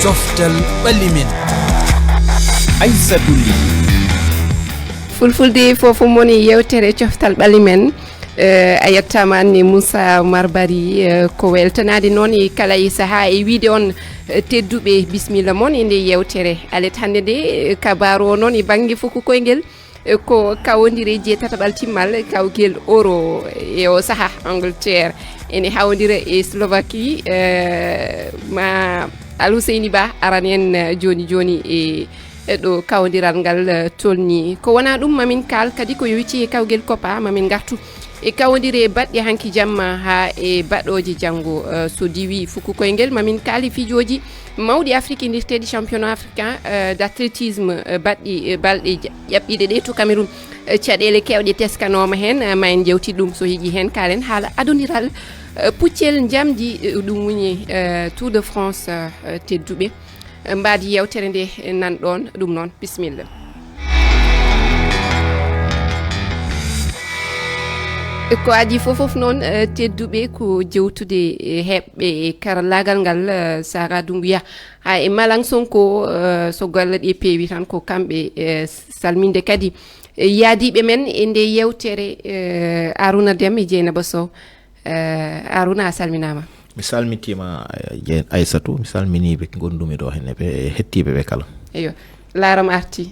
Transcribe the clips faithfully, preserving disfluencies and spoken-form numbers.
Coftal ɓalli men. Aissatou Ly. Fulfulde fof moni yewtere coftal ɓalli men. Eh, a yettaama anne Moussa Marbari, eh, ko weltanaade noon e kala e sahaa e wiide on, eh, tedduɓe, bisimilla mon e nde yewtere. Alet hannde nde, eh, kabaaru o noon e bannge fuku koyngel, eh, ko kawondire jeetataɓal timmal kawgel euro e o sahaa Angleterre ene hawondira e Slovaquie, eh, ma Alhuseyni Ba aran en, eh, jooni jooni e e ɗo kawdiral ngal, eh, tolni. Ko wona ɗum mamin kaal kadi ko yowiti e kawgel kopa mamin ngartu e kawdire baɗɗe hanki jamma haa e baɗɗooje janngo, eh, so diwi fuku koyngel mamin kaali fijooji mawɗi Afrique indirteeɗi championnat africain, eh, d'athlétisme, eh, baɗɗi, eh, balɗe ja- ƴaɓɓiɗe ɗe to Cameroun, eh, caɗeele kewɗe teskanooma heen, eh, ma en jewti ɗum so heji heen kaalen haala adondiral, eh, puccel njamdi, eh, ɗum woni, eh, Tour de France, eh, tedduɓe. Mbaadi yewtere nde nan ɗoon ɗum noon bisimilla. Ko adii fof fof noon, eh, tedduɓe ko jewtude, eh, heɓɓe e karallaagal ngal, eh, Sara Doumbouya haa e Malang Sonko, eh, so golle ɗe peewi tan ko kamɓe, eh, salminde kadi, eh, yaadiiɓe men e nde yewtere, eh, Arouna Deme e Dieynaba Sow. Eh, Arouna, a salminaama. Mi salmitiima, eh, Aissatou, mi salminii ɓe ngonndumi ɗo henne ɓe e hettiiɓe ɓe kala. Eyo, laaram arti.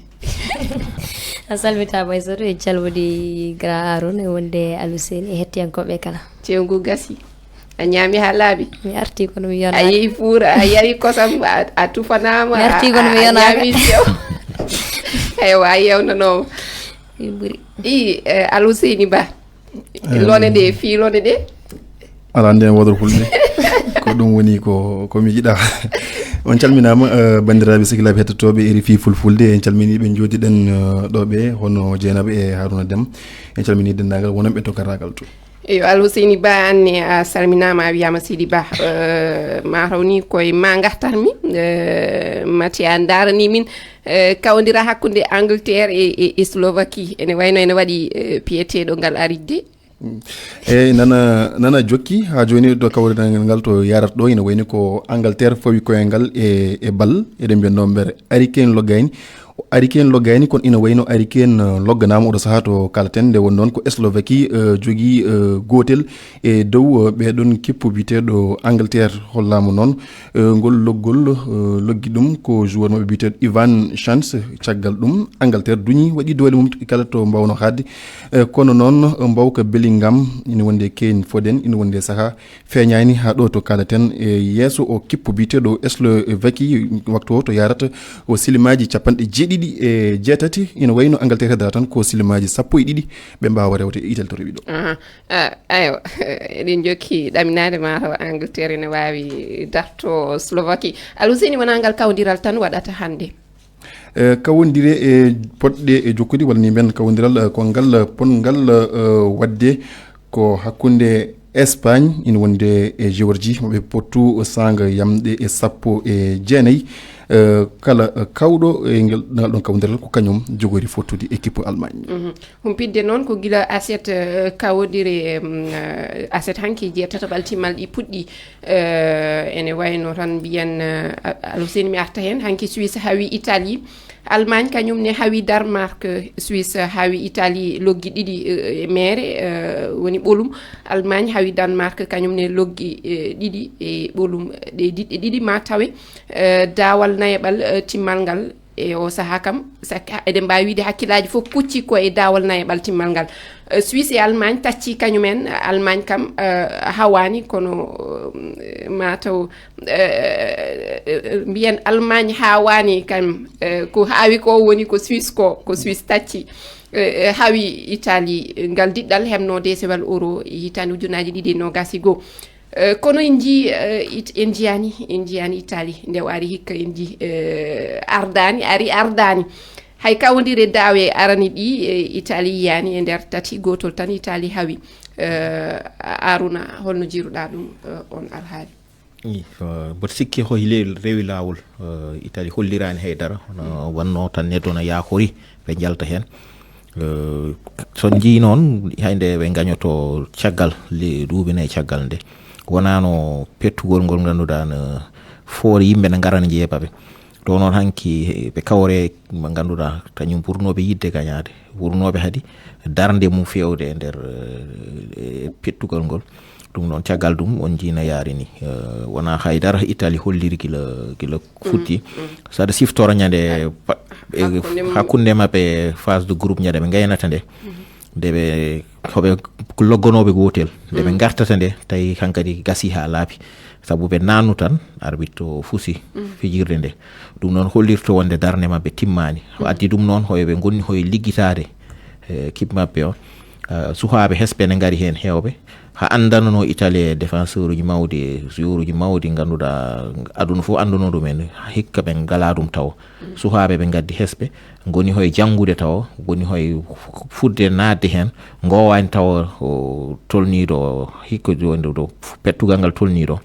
A salmitaama Aissatou, e calmodi grand Arouna e wonde Alhuseyni e hettiyankooɓe kala. Tewngu gasi. A ñaami haa laaɓi. Mi arti kono mi yona. A yehi fuura, a yari kosam, a tufanaama. Mi arti kono mi yona. Ñaami sew. Eywa, a yewnanooma. Mi ɓuri. I, eh, Alhuseyni Ba. Lone ɗe fii lone ɗe. Ala nden wodor fulɓe. Ko ɗum woni ko ko mi yiɗa. On calminaama, eh, banndiraaɓe sehilaaɓe hettotooɓe R F I Fulfulde, en calminii ɓe njooɗiɗen, eh, ɗo ɓe hono Jeynaba e Haruna Dem. En calminii denndaangal wonanɓe to karagal to. Eyo, Alhuseyni Ba, anne a salminaama, a wiyaama Sidi Ba. Eh, ma raw ni koye ma ngartatmi, eh, mati a ndarani min, eh, kawdira hakkunde Angleterre e, e, e Slovaquie. Ene wayno ene waɗi, eh, piyeteeɗo ngal arijde. Eyyi, nana nana jokki haa jooni ɗo kawrital ngal to yarata ɗo ina wayni ko Angleterre fawi koye ngal e e bal, eɗen mbiya noon mbere Harry Kane loggayni. Harry Kane loggayni, kono ina wayno Harry Kane, eh, logganaama oɗo sahaa to kalaten, nde woni noon ko Slovaquie, eh, jogii, eh, gootel e dow, eh, ɓeɗon kippu biyeteeɗo Angleterre. Hollaama noon, eh, ngol loggol, eh, loggi ɗum ko joueur maɓɓe biyeteeɗo Ivan Chance. Caggal ɗum Angleterre duñi, waɗi doole mum kala to mbawno haadde. Eh, kono noon, eh, mbawka Bellingham ina wonde Kane Foden ina wonde sahaa feeñaani haa ɗo to kaalaten e yeeso o kippu biyeteeɗo Slovaquie waktu o to yarata o silimaaji capanɗe jeeɗiɗi e jeetati. Ina wayno Angleterre heddata tan ko silimaaji sappo e ɗiɗi ɓe mbaawa rewde e Italie to rewi ɗo. Aha. Ah, aywa, eɗen jokki ɗaminaade ma taw Angleterre ene waawi darto Slovaquie. Alhuseyni, wonaa ngal kawdiral tan waɗata hannde. Eh, kawondire e poɗɗe e jokkude walla ni mbiyen kawondiral, eh, ko ngal, eh, potngal, eh, waɗde ko hakkunde Espagne ina wonde e Géorgie, maɓe pottu saanga yamɗe e sappo e jeenayi. Eh, kala, eh, kawɗo e ngel, ngal ɗon kawondiral ko kañum jogori fottude équipe Allemagne. Mhm. Humpitde noon ko gila aset, eh, kawodire, em, eh, aset hanki jeetataɓal timmal ɗi puɗɗi. Eh, ene wayno tan mbiyen, eh, a- Alhuseyni mi arta heen. Hanki Suisse hawi Italie. Allemagne kañum ne hawi Danemark. Suisse hawi Italie loggi ɗiɗi, eh, e meere, eh, woni ɓolum. Allemagne hawi Danemark kañum ne loggi, eh, ɗiɗi e ɓolum. Ɗe diɗɗe ɗiɗi ma tawe, eh, daawal nayaɓal, eh, timmal ngal. E o sahaa kam, sak- eɗen mbaawi wiyde hakkillaaji fof kucci ko e daawol nayaɓal timmal ngal. Eh, Suisse e Allemagne tacci kañum en. Allemagne kam, eh, hawaani, kono, eh, mataw, eh, eh, mbiyen Allemagne hawaani kam, eh, ko haawi ko woni ko Suisse ko, ko Suisse tacci. Eh, eh, hawi Italie ngal diɗɗal heɓno deesewal euro hitaande ujunnaaji ɗiɗi e noogaas e goo. Eh, kono en njii, eh, it- en njiyaani, en njiyaani Italie nde o ari hikka, en njii, eh, ardaani, ari ardaani. Hay kawondire daawe arani ɗi, eh, Italie yiyaani e nder tati, gootol tan Italie hawi. Eh, Arouna, holno njiiruɗaa ɗum, eh, on alhaali? Ii, eh, mboɗo sikki ko hile rewi laawol. Eh, Italie holliraani hay dara, hono wannoo tan neɗɗo no yaakori ɓe njalta heen. Eh, so njii noon, hay nde ɓe ngañoto caggal, le- duuɓi nayi caggal nde, wonaano pettugol ngol ngannduɗaa no foore yimɓe ne ngarana jeebaɓe. To noon hanki ɓe kawre mo ngannduɗaa kañum ɓurnooɓe yiɗde gañaade, ɓurnooɓe hadi darnde mum feewde e nder eh, pettugal ngol. Ɗum noon caggal ɗum on njiina yaari ni. Eh, wonaa haydara Italie holliri gila gila futti. Saɗa siftora ñande pa- eh, hakkunde maɓɓe phase de groupe ñande ɓe gaynata nde, nde ɓe hoɓe loggonooɓe gootel, nde ɓe ngartata nde, tawi hankadi gasi haa laabi. Sabu ɓe naannu tan arbitre o fusi fijirde nde. Ɗum noon hollirto wonde darnde maɓɓe timmaani. O addi ɗum noon hoye ɓe ngonni hoye liggitaade eh, équipe maɓɓe o. Eh, suhaaɓe hesɓe ne ngari heen heewɓe. Ha anndanano Italie défenseur uji mawɗi, joueur uji mawɗi ngannduɗaa aduna fof annduno ɗum en, hikka ɓe ngalaa ɗum tawo. Suhaaɓe ɓe ngaddi hesɓe, ngoni hoye janngude tawo, ngoni hoye fudde naatde heen, ngowaani tawo o tolniiɗo, hikka ɗo, ɗo, ɗo pettugal ngal tolniiɗo.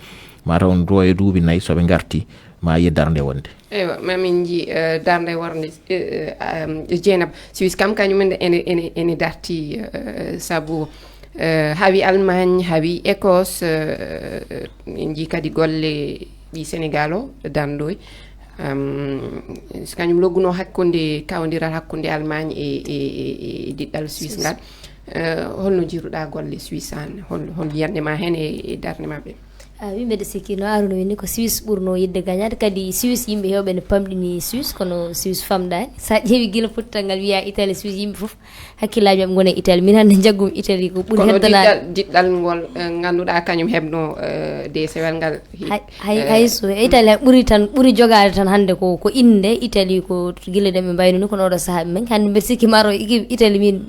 Mataw ɗo e duuɓi nayi so ɓe ngarti, ma yiye darnde wonde. Eywa, mamin nji eh, darnde wornde eh, eh, um, Jeynaba. Suisse kam kañum ene, ene, ene, ene darti eh, sabu eh, hawi Allemagne, hawi Écosse, eh, en nji kadi golle ɗi Sénégal o dandoy. Um, so kañum logguno hakkunde kawdiral hakkunde Allemagne e, e, e, e diɗɗal Suisse ngal. Eh, holno jiruɗa golle Suisse an? Hol, hol yiyannde ma heen e, e darnde maɓɓe? Ah, min mbeɗa sikki no Aruna wini ko Suisse ɓurno yidde gañaade, kadi Suisse yimɓe heewɓe ne pamɗini Suisse, kono Suisse famɗaani. So a ƴeewi gila pottal ngal wiya Italie, Suisse yimɓe fof hakkillaaji maɓɓe ngona e Italie. Min hannde njaggumi Italie ko ɓuri kono heddanaade. Diɗɗal, diɗɗal ngol eh, ngannduɗaa kañum heɓno eh, de sewel ngal hi- Hay, hay, eh, hay so Italie ɓuri tan, ɓuri jogaade tan hannde ko, ko innde Italie ko gila de ɓe mbayno ni, kono oɗo sahaa ɓe men hannde mbeɗa sikki maro Italie min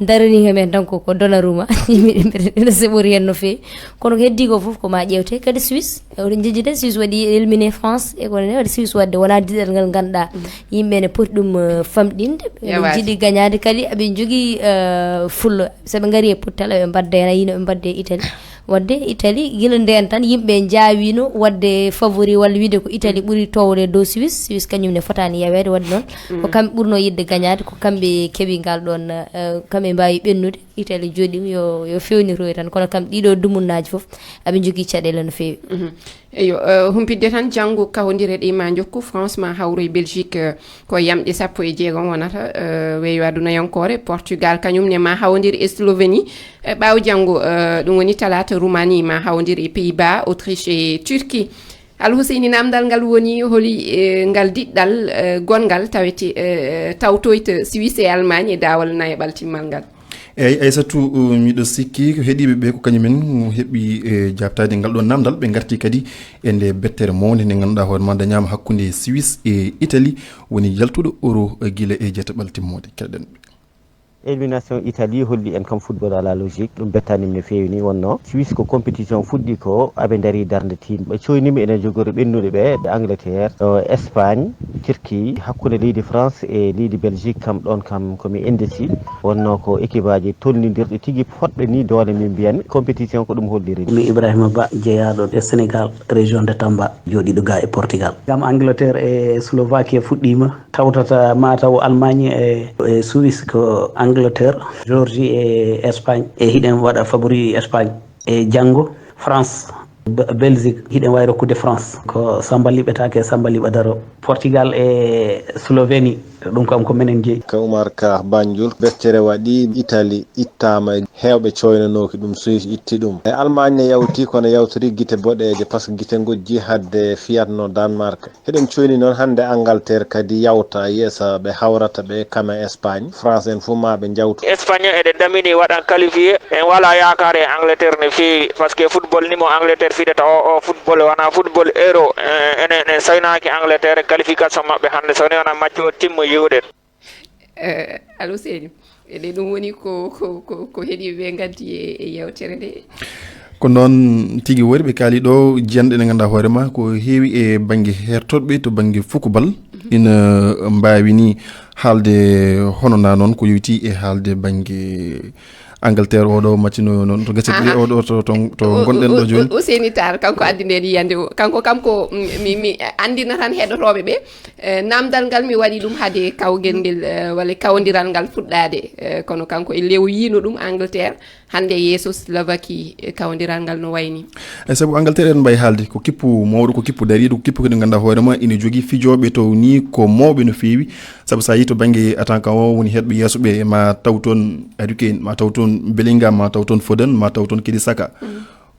darani heen tan ko, ko Donnarumma. Yimɓe ɓe mbeɗa seɓori heen no feewi. Kono ko heddi ko fof ko ma ƴeewte kadi Suisse. Oɗo jejjide Suisse waɗi éliminé France e ko ne waɗi Suisse waɗde wona diɗal ngal ngannduɗaa yimɓe ne poti ɗum eh, famɗinde. Ɓe jiɗi gañaade kadi aɓe njogii eh, fulla. So ɓe ngari e pottal aɓe mbadda heen, a yino ɓe mbadde e Italie. Wadde Italie gila ndeen tan yimɓe njaawino wadde favori walla wiide ko Italie ɓuri towde dow Suisse. Suisse kañum ne fotaani yaweede wadde noon. Ko kamɓe ɓurno yidde gañaade, ko kamɓe keɓi ngal ɗoon, eh, kamɓe mbaawi ɓennude. Italie jooɗiima yo, yo fewnitoy tan, kono kam ɗiɗo dumunnaaji fof aɓe njogii caɗeele no feewi. Mhm. Eyo, eh, humpitde tan janngo kawondire ɗe ma njokku, France ma hawro e Belgique, eh, ko yamɗe sappo e jeegom wonata, eh, weeyo adunayankoore, Portugal kañum ne ma hawondir e Slovénie, eh, ɓaawo janngo, eh, ɗum woni talaata, Roumanie ma hawondir e Pays-Bas, Autriche e Turquie. Al Huseyni, namdal ngal woni holi eh, ngal diɗɗal eh, gonngal tawete eh, tawtoyta Suisse e Allemagne e daawal nayaɓal timmal ngal. Eyyi, Aysatu, miɗo sikki ko heɗiiɓe ɓe ko kañumen heɓi e jaabtaade ngal ɗon namdal, ɓe ngarti kadi e nde bettere mawnde nde ngannduɗaa hoore ma dañaama hakkunde Suisse e Italie, woni yaltuɗo euro gila e jeetaɓal timmoode. Keɗen ɓe. Élimination Italie holli en kam football à la logique, ɗum bettanim no feewi ni wonno. Suisse ko compétition fuɗɗi ko, aɓe ndari darnde tiiɗnde. Ɓe coynima ene jogori ɓennuɗe ɓe, Angleterre, ɗo Espagne, Turquie, hakkunde leydi France e leydi Belgique, kam ɗon kam ko mi indécis. Wonno ko équipe aji tolnidirɗi tigi, fotɓe ni doole min mbiyan. Compétition ko ɗum holliri. Mi Ibrahima Ba, jeyaaɗo e Sénégal, région de Tamba, jooɗiiɗo ga e Portugal. Gam Angleterre e Slovaquie fuɗɗiima, tawtata mataw Allemagne e, e Suisse ko Angleterre, Géorgie e Espagne. E hiɗen waɗa favori Espagne. E janngo France, Be- Belgique, hiɗen wawi rokkude France. Ko Samba liɓetaake, Samba liɓa daro. Portugal e Slovénie, ɗum kam ko menen jeyi. Ka Umar Ka Banjul, bettere waɗi Italie ittaama, heewɓe coynanooki ɗum, Suisse itti ɗum. E Allemagne ne yawti, kono yawtori gite boɗeeje, par ce que gite ngojji hadde fiyatno Danemark. Hiɗen coyni noon hannde Angleterre kadi yawta yeeso ɓe hawrata ɓe kam e Espagne. France en fof ma ɓe njawtu. Espagne eɗen damini waɗan qualifié. En wala yaakaar e Angleterre no feewi, par ce que football ni mo Angleterre fidata o, o football wona football euro. Eh, enen en soynaaki Angleterre e qualification maɓɓe hannde, so woni wona match o timmo yiwɗen. Eh, Alou Seyni, eɗe ɗum woni ko, ko, ko, ko heɗiiɓe ɓe ngaddi e, e yewtere nde. Ko noon tigi woni, ɓe kaali ɗo jiyanɗe ɗe ngannduɗaa hoore ma ko heewi e bannge hertorɓe to bannge fukubal. Ina mbaawi ni haalde hono na noon ko yoyti e haalde bannge Angleterre, oɗo match no noon to gese ɗiɗi, oɗo to, to, to ngonɗen ɗo jooni. Useni Tar, kanko addi nden yiyande o. Kanko kam ko, mm, mi, mi anndina tan heɗotooɓe ɓe. Eh, namdal ngal mi waɗi ɗum hade kawgel ngel, eh, walla kawdiral ngal fuɗɗaade. Eh, kono kanko e lew yiino ɗum Angleterre, hannde yeeso Slovaquie, eh, kawdiral ngal no wayni. E sabu Angleterre, en mbawi haalde ko kippu mawɗo, ko kippu dariiɗo, ko kippu kadi ngannduɗaa hoore ma ina jogii fijooɓe taw ni ko mawɓe no feewi. Sabu so a yii to bannge attaquant o, woni heɗɓe yeeso ɓe, ma taw toon Harry Kane, ma taw toon Bellingham, ma taw toon Foden, ma taw toon kadi Saka.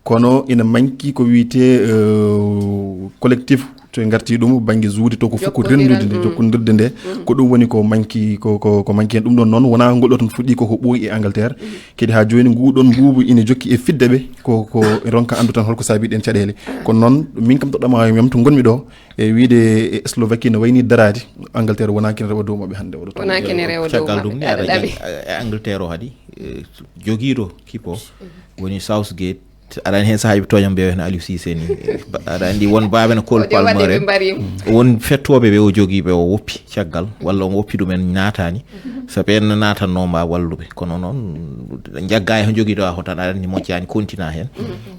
Kono ina manki ko wiyetee, eh, collectif, to en ngarti ɗum bannge juuɗe to, ko fof ko renndude nde, jokkondirde nde. Ko ɗum woni ko manki, ko, ko, ko manki en. Ɗum ɗon noon wonaa ngol ɗo tan fuɗɗi, ko ko ɓooyi e Angleterre. Kadi haa jooni ngu ɗon mbuubu ina jokki e fidde ɓe, ko, ko ronka anndu tan holko saabi ɗen caɗeele. Kono noon min kam toɗɗama yam to ngonmi ɗo, e wiyde e Slovaquie no wayni daraade, Angleterre wonaa kene rewa dow maɓɓe hannde oɗo tan. Wonaa kene rewa dow caggal maɓɓe, ɗum ni aɗa aɗa ɗaɓi. Janngi, e, e Angleterre o hadi, e, jogiiɗo kippo woni Southgate. Aɗa anndi heen sahaaji ɓe tooñam ɓe wiyata Aliou Cissé ni. Ba-, aɗa anndi won baaɓe no Cole O de waɗde Palmer ɓe en. Mbarima. Won fettooɓe ɓe o jogii ɓe o woppi caggal, walla on woppi ɗum en naataani. Sabu en naatanno ma walluɓe. Kono noon, jagga e ho jogiiɗo a ho tan aɗa anndi moƴƴaani continent heen.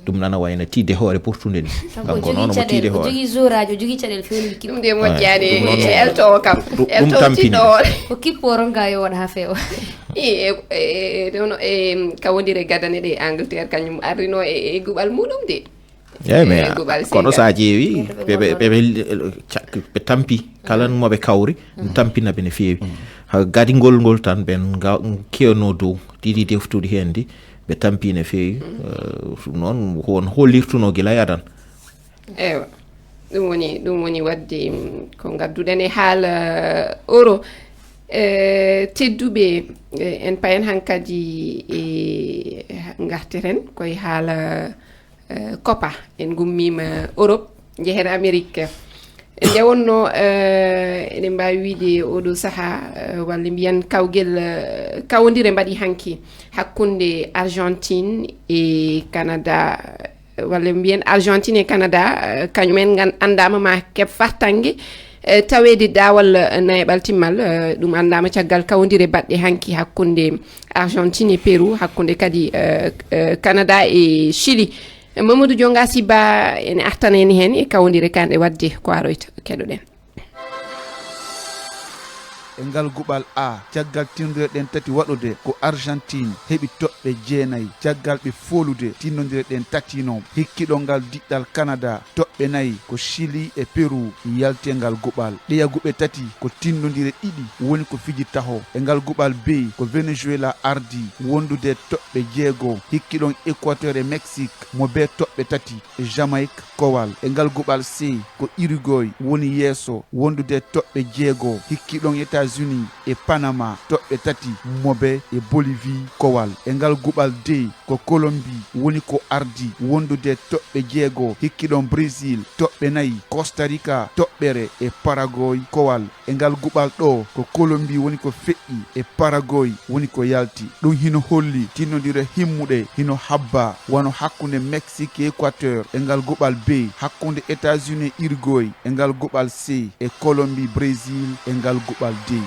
Ɗum nana wayno tiiɗde hoore portunde ni. Kanko noon omo tiiɗde hoore. Jogii zoraaji, o jogii caɗeele feewnude kippo. Ɗum de moƴƴaani, ɗum noon e elto o kam. Ɗum, ɗum Elto o tampini. Tiiɗɗo hoore. Ko kippo o ronka yo waɗ haa feewa. I, e, e, e, ɗum no, e, kawondire gadane ɗe Angleterre kañum arrino e, e guɓal muɗum de. Eeyi, mais E, guɓal kono Senegal. So a ƴeewi, Yimɓe ɓe ɓe, ɓe, ɓe, ɓe, ɓe tampi, kala mo ɓe kawri, tampina ɓe no feewi. Ha gadingol ngol tan, ɓen nga-, kewno dow, ɗiɗi deftuɗi heen ɗi, ɓe tampi no feewi. Eh, ɗum noon, ko on hollirtuno gila e adan. Ewa, ɗum woni, ɗum woni waɗde, mm, ko ngadduɗen e haala, eh, euro. Eh, tedduɓe, eh, en payen hankadi e ngarteren koye haala, eh, Copa. En ngummiima Europe, njehen Amérique. Nde wonno, eh, eɗen mbaawi wiyde oɗo sahaa, eh, walla mbiyen kawgel, eh, kawondire mbaɗi hanki hakkunde Argentine e Canada, walla mbiyen Argentine e Canada, eh, kañum en ngan-, anndaama ma keɓ fartaŋŋe, eh, taweede daawal, eh, nayaɓal timmal, eh, ɗum anndaama caggal kawondire baɗɗe hanki hakkunde Argentine e Peru, hakkunde kadi, eh, eh, Canada e Chili. Eh, Mamadou Dionga Siba ene artana en heen e kawondire kanɗe waɗde ko aroyta. Keɗoɗen. E ngal guɓal A, caggal tinnondiral ɗen tati waɗude, ko Argentine heɓi toɓɓe jeenayi. Caggal ɓe foolude tinnondiral ɗen tati noon, hikkiɗo ngal diɗɗal Canada, toɓɓe nayi ko Chili e Peru yalti e ngal guɓal. Ɗeya guɓe tati ko tinnondire ɗiɗi woni ko fiji taho. E ngal guɓal B ko Venezuela ardi wondude toɓɓe jeego, hikkiɗon Équateur e Mexique mo bee toɓɓe tati. Jamaïque kowal. E ngal guɓal C ko Uruguay woni yeeso wondude toɓɓe jeego, hikkiɗon États-Unis e Panama toɓɓe tati, mo bee e Bolivie kowal. E ngal guɓal D ko Colombie woni ko ardi wondude toɓɓe jeego, hikkiɗon Brésil toɓɓe nayi, Costa Rica toɓɓere e Paraguay kowal. E ngal guɓal ɗo ko Colombie woni ko feƴƴi e Paraguay woni ko yalti. Ɗum hino holli tinnondire himmuɗe hino habba wano hakkunde Mexique e Équateur e ngal guɓal B, hakkunde États-Unis e Uruguay e ngal guɓal C e Colombie, Brésil e ngal guɓal D.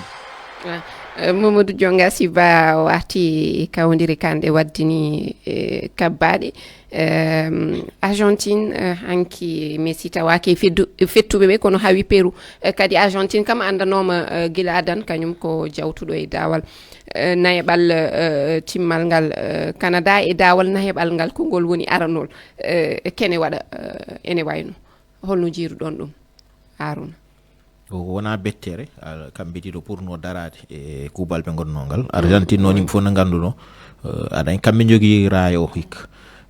Ah, eh, Mamadou Dionga Siba wati kawndire kanɗe waddini, eh, kabbaaɗe. Ehm, Argentine, eh, hanki Messi tawaaki e feddu-, fettuɓe ɓe, kono hawi Peru. Eh, kadi Argentine kam anndanooma, eh, gila adan, kañum ko jawtuɗo e daawal, eh, nayaɓal, eh, timmal ngal, eh, Canada e daawal nayaɓal ngal, ko ngol woni aranol, eh, kene waɗa, eh, ene wayno. Holno njiiruɗon ɗum, Haruna? Ko wonaa bettere, a-, kamɓe ɗiɗo ɓurno daraade e kuuɓal ɓe ngonnoo ngal. Argentine noon, yimɓe fof no ngannduno, eh, aɗa anndi kamɓe njogii raaya o hikka.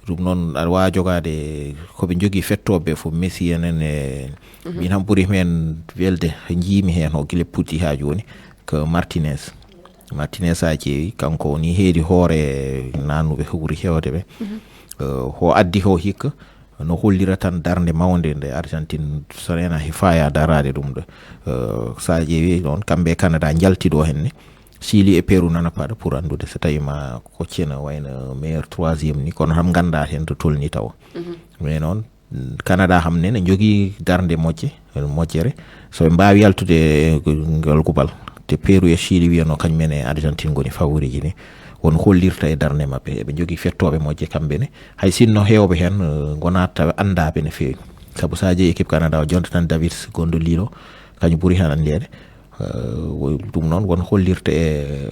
Ɗum noon, aɗa waawi jogaade ko ɓe njogii fettooɓe fof, Messi en, en e min ham ɓuri heen welde, njiimi heen o gila puɗɗi haa jooni, ko Martinez. Martinez, a ƴeewi, kanko woni heedi hoore nanuɓe ɓuri heewde ɓe. Eh, o addi o hikka, no hollira tan darnde mawnde nde Argentine so reena he faaya daraade ɗum ɗo. Eh, so a ƴeewi noon, kamɓe e Canada njalti ɗo henne. Chili e Peru nana paɗa pour anndude so tawi ma kocce na wayno meilleur troisième ni, kono tan ngannda heen to tolni tawa. Mais noon, Canada ham ne, ne njogii darnde moƴƴe, moƴƴere. So ɓe mbaawi yaltude e ngal kuuɓal, te Peru e Chili wiyano kañum en e Argentine ngoni favori ji ni. Won hollirta e darnde maɓɓe. Eɓe njogii fettooɓe moƴƴe kamɓe ne. Hay sinno heewɓe heen, eh, ngonaa tawa anndaaɓe no feewi. Sabu so a ƴeewi équipe Canada o, Jonathan David gonɗo Lille o, Kañum ɓuri heen anndeede. Ɗum noon won hollirta e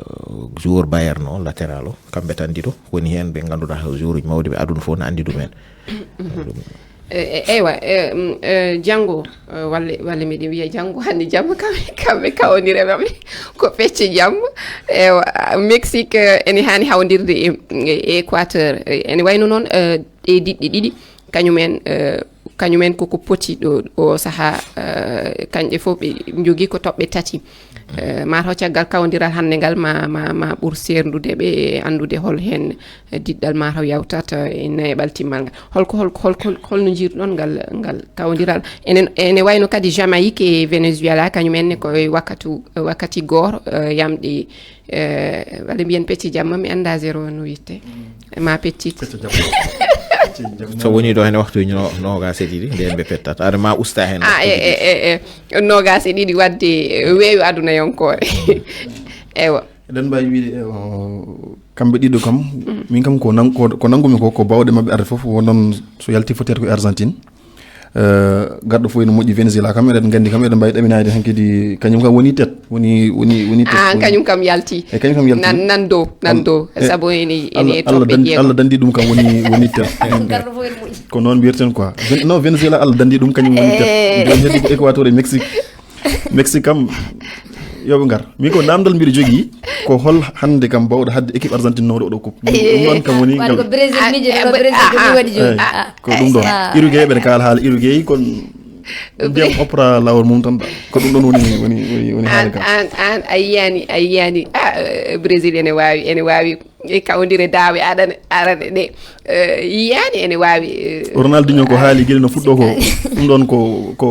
joueur Bayern o, latéral o, kamɓe tan ɗiɗo woni heen ɓe ngannduɗaa joueur uji mawɗi ɓe aduna fof ne anndi ɗum en. Eywa, janngo walla walla miɗen wiya janngo hannde jamma kamɓe kamɓe kawondire maɓɓe ko pecce jamma. Eywa, Mexique ene haani hawondirde e Équateur. Ene wayno noon ɗe diɗɗe ɗiɗi kañumen kañumen koko poti ɗo o sahaa. Kanƴe fof ɓe njogii ko toɓɓe tati. Mataw caggal kawondiral hannde ngal ma ma ma ɓur seerndude ɓe e anndude hol heen diɗɗal mataw yawtata e neeɓal timmal ngal. Holko holko holko holno njiiruɗon ngal ngal kawondiral? Enen ene wayno kadi Jamaïque e Venezuela kañum en ne ko e wakkatu wakkati gooro yamɗi. Walla mbiyen pecce jamma mi annda zéro no witte ma pettit. So woni ɗo hene waxtuji noogas e ɗiɗi nden ɓe pettat aɗa ma usta hen. Noogas e ɗiɗi wadde weeyo aduna yonkoore. Eywa. Eɗen mbawi wiide kamɓe ɗiɗo kam min kam ko ko nanngumi ko ko bawɗe mabɓe arde foof wonnoon so yalti fotete ko Argentine. Garɗo fof ene moƴƴi Venezuela kam eɗen nganndi kam eɗen mbawi ɗaminade tan kadi kañum kam woni tet woni woni woni tet. Ah, kañum kam yalti. E kañum kam yalti. Nan nan dow nan dow sabu ene ene toɓɓe jeego. Allah dandi ɗum kam woni woni tet. Garɗo fof ene moƴƴi. Ko noon mbiyeten quoi. Non, Venezuela Allah dandi ɗum kañum woni tet. Joni heddi ko Équateur e Mexique. Mexique kam yoɓe ngar min ko namdal mbiɗo jogii. Ko hol hannde kam bawɗo hadde équipe Argentine nawde oɗo coupe ɗum ɗon kam woni ngal. Ko Brésil mijo ɗo Brésil ko ɗum waɗi joni. Ko ɗum ɗon Uruguay ɓeɗa kaala haala Uruguay kon ndiyam opra lawol mum tan. Ko ɗum ɗon woni woni woni woni haala kam. An an a yiyani a yiyani a Brésil ene wawi ene wawi e kawdire daawe aɗane arane ɗe. Yiyaani ene waawi. Ronaldinho ko haali gila no fuɗɗo ko ɗum ɗon ko ko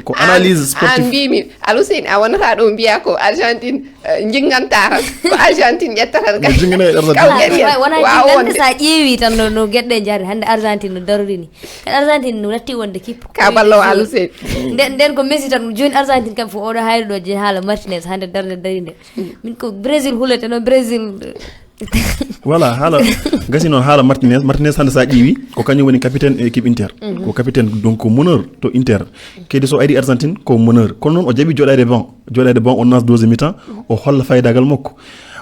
ko analyse sportif. An mbimi Aluseyni a wonata ɗo mbiya ko Argentine jinnganta tan ko Argentine ƴetta tan kadi. Jinngana e Argentine. Kawgeri en waawa wonde. Sa ƴeewi tan no no geɗɗe jaari hannde Argentine no darori ni kadi Argentine no natti wonde kippo. Ka ballo Aluseyni. Nden nden ko Messi tan jooni Argentine kam fof oɗo hayri ɗo je haala Martinez hannde darde dari nde. Min ko Brésil hulete no Brésil. Voilà haala gasi noon haala Martinez Martinez hannde sa ƴeewi ko kañum woni capitaine e équipe Inter. Ko capitaine donc ko meneur to Inter. Kadi so ari Argentine ko meneur kono noon o jaɓi joɗade banc joɗade banc o nas deuxième mi-temps. O holla faydagal makko.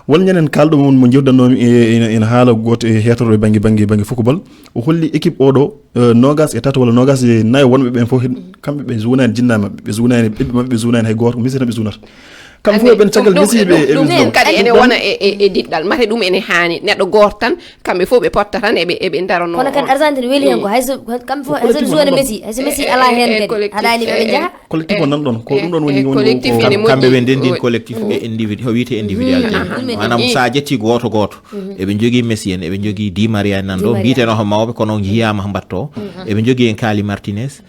Won ñanen kalɗo mon mo jewdannomi ene haala goto e hetorɗo e banggue banggue banggue football. O holli équipe oɗo nogas e tato walla nogas e nayo wonɓe ɓen fof kamɓe ɓe zunani jinnaɓe mabɓe ɓe zunani ɓiɓɓe mabɓe ɓe zunani hay goto ko Messi tan ɓe zunata. Kamɓe fof ɓen caggal Messi ɓe e ɗum kadi ene wona e diɗɗal mate ɗum ene haani neɗɗo goto tan kamɓe fof ɓe potta tan eɓe eɓe darano. Kono kadi Argentine weeli hen ko hayso kamɓe fof hayso zone Messi hayso Messi ala hen kadi haɗani ɓe ɓe jaaha. Collectif o nan ɗon ko ɗum ɗon woni woni collectif ene moƴƴi. Kamɓe ɓe ndendin collectif e individu o wiyete individualité. Manam sa ƴetti goto goto eɓe jogui Messi en eɓe jogui Di Maria en nan ɗo mbiteno ko mawɓe kono jiyama mbatto. Eɓe jogui en Kali Martinez.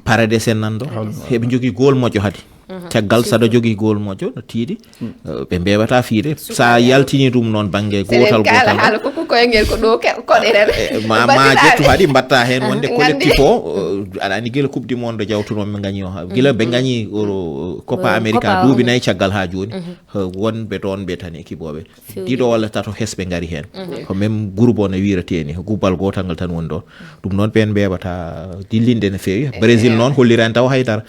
Paredes en nan ɗo eɓe jogui goal moƴƴo hadi. Caggal saɗa jogui goal moƴƴo no tiiɗi. Ɓe mbewata fiide sa yaltini ɗum noon banggue gotal gotal haala koko koyngel ko ɗo koɗeren. Ma ma jettu haɗi mbatta hen wonde collectif o. Aɗa andi guila coupe du monde jawtunoɓe gañi o guila ɓe gañi euro coppa america duuɓi nayyi caggal ha joni. Wonɓe toon ɓe tan équipe oɓe diɗo walla tato hesɓe gari hen. Ko même groupe o no wirateni ko gubbal gotal ngal tan woni ɗon. Ɗum noon ɓen mbewata dillinde no fewi brésil noon hollirani taw haydara.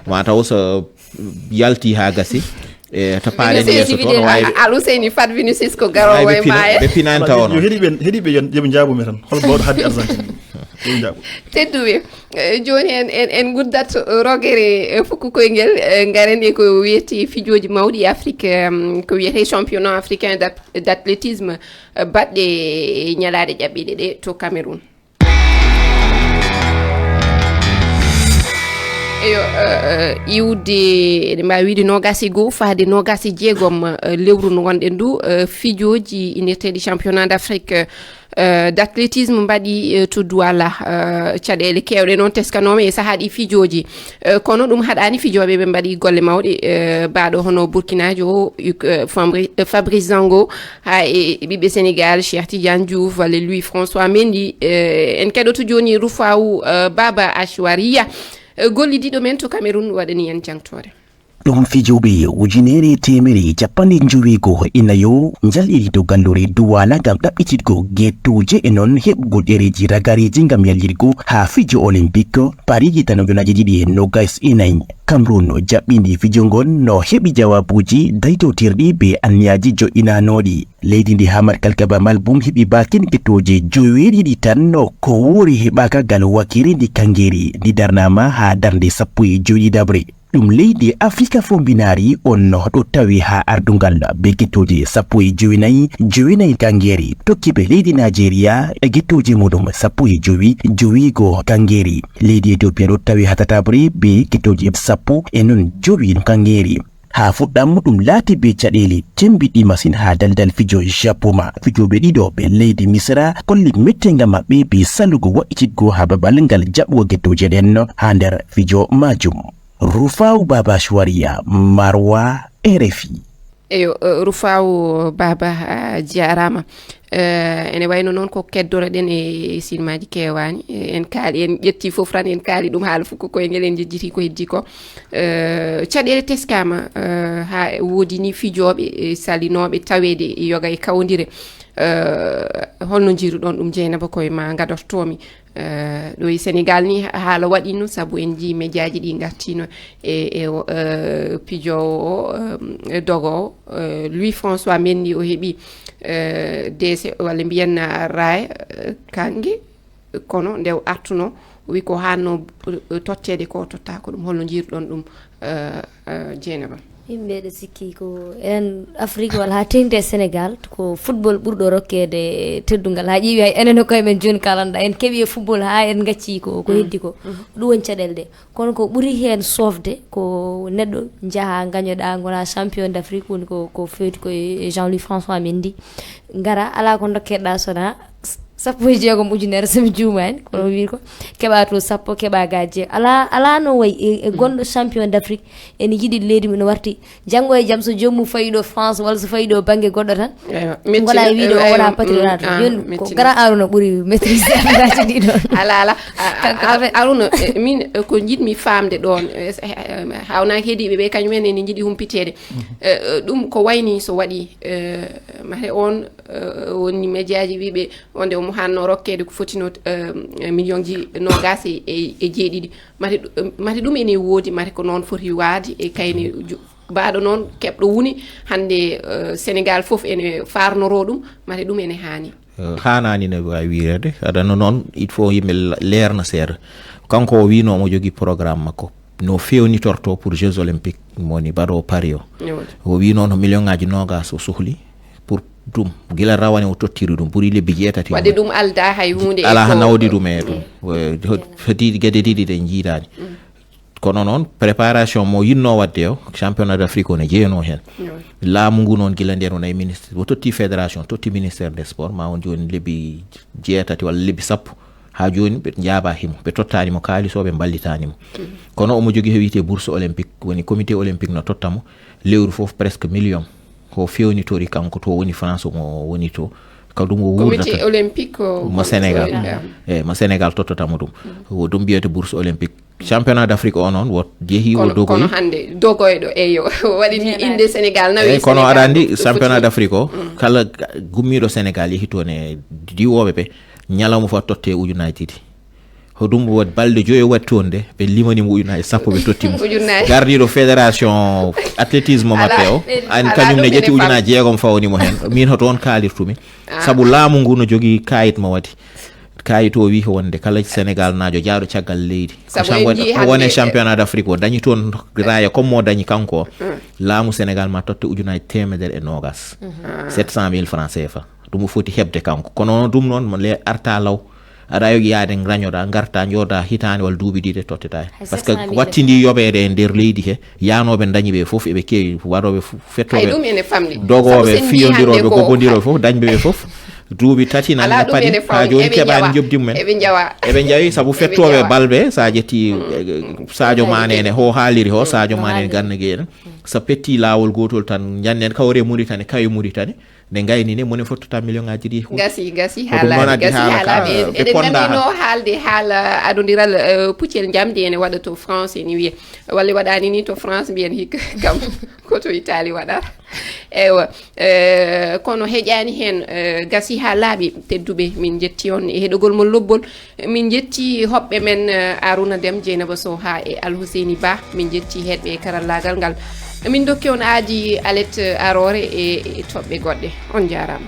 Ma taw so yalti ha gasi. E to paaren yeeso to no wawi. Al Huseyni Fat Vinicius ko garowo e mbaaya ɓe pinani taw no heɗiɓe heɗiɓe yoɓe jaabumi tan hol bawɗo hadde Argentine. Yoɓe jaabu. Tedduɓe. Joni en en en guddat rogere fukko koyngel. Garen e ko wiyete fijoji mawɗi Afrique. Ko wiyete championnat africain d'athlétisme baɗɗe e ñalaɗe ƴaɓɓiɗe ɗe to Cameroun. Eyo iwde eɗen mbawi wiide nogas e goho fahde nogas e jeegom. Lewru no gonɗen ndu fijoji inirteɗi championnat d'afrique d'athlétisme mbaɗi to Douala. Caɗele kewɗe noon teskanoma e saaha ɗi fijoji. Kono ɗum haɗani fijoɓe ɓe mbaɗi golle mawɗe. Baɗo hono burkinajo o fabrice zango ha e ɓiɓɓe sénégal cheikh tidiane diouf walla louis françois mendy. En keɗoto joni rufaw baba ashwariya gollidiɗo men to cameroun waɗani en jangtore. Ɗum fijooɓe ujunere e teemere e capanɗe njoweego e nayo njalɗiri to gallure Duwaala ngam ɗaɓɓititgo gettooje e noon heɓugol ɗereeji ragareeji ngam yallirgo haa fijo Olympique Paris hitande ujunaaji ɗiɗi e noogas e nayi. Cameroun jaɓɓindi fijo ngon no heɓi jawaabuuji daytotirɗi bee anniyaaji jo'inaanooɗi. Leydi ndi Hamad Kalkaba Malbum heɓi baakin gettooje joweeɗiɗi tan no ko woori heɓaaka gal wakiire ndi Kangeeri ndi darnaama haa darnde sappo e joy ɗiɗaɓre. Ɗum leydi Afrika Fombinaari on no ɗo tawi haa ardungal be gettooje sappo e jowenayi, jowenayi Kangeeri, tokki be leydi Naajeeriya e gettooje muuɗum sappo e jowi, jowiigo Kangeeri. Leydi Ethiopia ɗo tawi haa tataɓre be gettooje sappo e noon jowi Kangeeri. Haa fuɗɗam ɗum laati be caɗeele cembiɗɗi masin haa daldal fijo Japoma. Fijooɓe ɗiɗo ɓe leydi Misra kolli metteenga maɓɓe be salugo waɗɗititgo haa babal ngal jaɓugo gettooje ɗen haa nder fijo maajum. Rufau Baba Shuwaria, Marwa, R F I. Eyo, eh, Rufau Baba, a jaaraama. Eh, ene wayno noon ko keddoro ɗen e sinmaaji keewaani. Eh, en kaali, en ƴetti fof tan, en kaali ɗum haala fof ko koye ngel en njejjiti ko heddi ko. Eh, caɗeele teskaama, eh, haa woodi ni fijooɓe, eh, salinooɓe taweede yoga e kawondire. Eh, holno njiiruɗon ɗum, Jeynaba, koye ma ngadortoomi? Eh, ɗo e Senegal ni haala waɗino, sabu en njii mejaaji ɗi ngartino e, e, eh, pijoowo o, eh, dogo o, eh, Louis François Mendy, o heɓi, eh, deese walla mbiyen raaya, eh, kanŋe, kono nde o artuno, o wi ko hanno, eh, totteede ko tottaako ɗum. Holno njiiruɗon ɗum, eh, eh, Jeynaba? Yimɓe ɗo sikki ko enen Afrique walla haa teeŋti e Senegal, ko football ɓurɗo rokkeede teddungal. Haa ƴeewi hay enen e koye men jooni kalanɗa, en keɓi e football haa en ngacci ko, ko heddi ko. Ɗum woni caɗeele ɗe. Kono ko ɓuri heen soofde ko neɗɗo njaha ngañoɗa, ngona champion d'Afrique, woni ko, ko feewti ko e Jean-Louis François Mendy. Ngara, alaa ko ndokkeɗa sona sappo e jeegom ujunere, so mi juumaani, kono o wiiri ko keɓa to sappo, keɓa ga jeego. Alaa, alaa no wayi e, e gonɗo champion d'Afrique ene yiɗi leydi mum, no warti janngo e jam, so joomum fayi ɗo France walla so fayi ɗo bannge goɗɗo tan. Eywa, mettina, ngona e wiide o wona patriote. Jooni ko mettina. Grand Aruna ɓuri maîtrise affaire ɗi ɗon. Ala, ala. Kanko a, affaire Aruna, eh, min, eh, ko njiɗmi faamde ɗoon, eh, s-, eh, eh, hawnaaki heediiɓe ɓe, kañum en ene njiɗi humpiteede. Eh, eh, ɗum ko wayni so waɗi, eh, mate on, eh, wonni mejaaji wiiɓe wonde omo hanno rokkeede ko fotino, eh, million ji noogas e, e, e jeeɗiɗi. Mate ɗu-, mate ɗum ene woodi, mate ko noon foti waade e kayne ju-, baaɗo noon keɓɗo wuni hannde, eh, Senegal fof ene faarnoroo ɗum, mate ɗum ene haani. Eh, haanaani no waawi wiireede. Aɗa no noon, il faut yimɓe la-, leerna seeɗa. Kanko o wiino omo jogii programme makko. No feewnitorto pour Jeux Olympiques mo woni baɗo Paris o. Ewa. O wii noon ko million ŋaaji noogas o sohli pour ɗum. Gila rawane o tottiri ɗum, ɓuri lebbi jeetati. Waɗde ɗum aldaa hay huunde e alaa ko nawdi ɗum e ɗum. Mm. Eh, ho-, foti gede ɗiɗi ɗe njiidaani. Mm. Kono noon, préparation mo yinnoo waɗde o, championnat d'Afrique o ne jeyanoo heen. Ewa. Laamu ngu noon gila ndeen o nayi ministre, o totti fédération, totti ministère des sports, ma won jooni lebbi jeetati walla lebbi sappo. Haa jooni ɓe njaabaa himo, ɓe tottaani mo kaalis o, ɓe mballitaani mo. Kono omo jogii ko wiyetee bourse olympique, woni comité olympique no totta mo lewru fof presque million. Ko feewnitori kanko to woni France, mo woni to. Ko ɗum o wuurdata. Comité olympique ko mo Senegal. Eyi, mo Senegal tottata mo ɗum. Ko ɗum mbiyetee bourse olympique. Championnat d'Afrique o noon, wo jehi o dogoyi. Kono hannde dogoyɗo, eyo, waɗi ni innde Senegal nawi. Eyi, kono aɗa anndi championnat d'Afrique o, kala gummiiɗo Senegal yehi toon e diwooɓe ɓe, ñalawma fof totte ujunnaaji ɗiɗi. Ko ɗum waɗi balɗe joyi o waɗi toon de, ɓe limani mo ujunnaaji sappo, ɓe totti mo. Ujunnaaji. Gardiiɗo fédération athlétisme maɓɓe o, an kañum ne ƴetti ujunnaaji jeegom fawni mo heen. Min hoto on kaalirtumi. Ah. Sabu laamu ngu no jogii kaayit mo waɗi. Kaayit o wii ko wonde kala Senegal naajo jaaɗo caggal leydi. Ko wone championnat d'Afrique o dañi toon raaya comme mo dañi kanko o. Mm. Laamu Senegal ma totte ujunnaaji teemedere e noogas. Ah. Sept cent mille francs C F A. Ɗum o foti heɓde kanko. Kono noon ɗum noon mo le arta law. Aɗa yogi yaade rañoɗa, ngarta, njooda hitaande walla duuɓi ɗiɗi, tottata. Parce que wattindi yoɓeede e nder leydi he, yaanooɓe dañi ɓe fof, eɓe keewi, waɗooɓe f-, fettooɓe, hay ɗum ene famɗi. Dogooɓe, fiyondirooɓe, gogondirooɓe fof, dañɓe ɓe fof. Duuɓi tati nan paɗi, haa jooni keɓaani njoɓdi mumen. Eɓe njawa. Eɓe njawi, sabu fettooɓe balɓe, so a ƴetti, eh, Sadio Mané ne, ho haaliri ho, Sadio Mané ne, Gana Gueye en. So petti laawol gootol tan, njannen kawre Mauritanie, kawe Mauritanie. Nde gayni ni, moni fof totta million ngaji ɗi. Gasi gasi. Haala gasi haala ɓe eɗen nanino haalde haala adondiral puccel njamdi ene waɗa to France ene wiye, walla waɗani ni to France mbiyen hikka kam ko to Italie waɗata. Eywa. Kono heƴani hen. Gasi ha laaɓi. Tedduɓe, min jetti on e heɗogol mon lobbol. Min jetti hoɓɓe men, Aruna Dem, Jeynaba Sow ha e Alhuseyni Ba. Min jetti heɗɓe e karallagal ngal. Min dokki on aadi alet aroore e toɓɓe goɗɗe. On jarama.